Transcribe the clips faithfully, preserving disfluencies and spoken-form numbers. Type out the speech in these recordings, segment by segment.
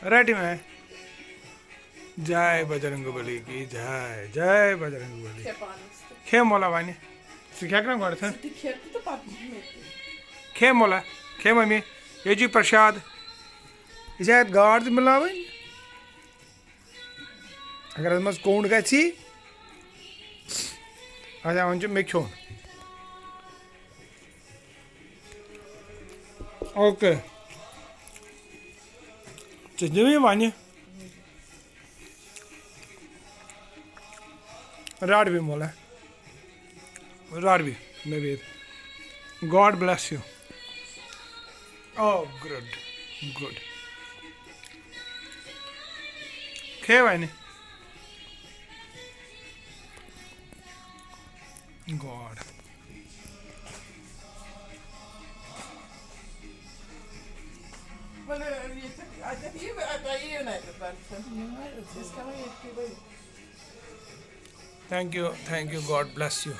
رٹہِ مےٚ۔ جاے بجرنگ بلی کی جاے، جاے بجرنگ بلی۔ کھے پانس تہٕ۔ کھے مولا وَنہِ۔ ژٕ کھٮ۪کھ نا گۄڈٕ تھن؟ ژٕ تہِ کھٮ۪کھ تہٕ پتہٕ دِ مےٚ تہِ۔ کھے مولا، کھے ممی، یہِ چھُے پرشاد۔ یہِ چھِ اَتھ گاڈ تہِ مِلاوٕنۍ۔ اگر اَتھ منٛز کوٚنٛڈ گژھی، اَتھ ہٮ۪وان چھُ مےٚ کھیوٚن۔ اوکے۔ ژےٚ دِمے وَنہِ۔ رَٹ بیٚیہِ مولا۔ رَٹ بیٚیہِ، مےٚ بیٚیہِ۔ God bless you. Oh, good, good. کھے وَنہِ۔ God. Thank you, thank you, God bless you.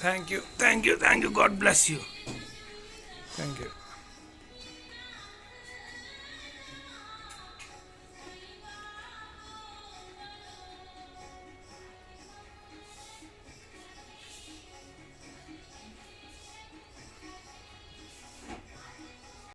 Thank you, thank you, thank you, God bless you. Thank you.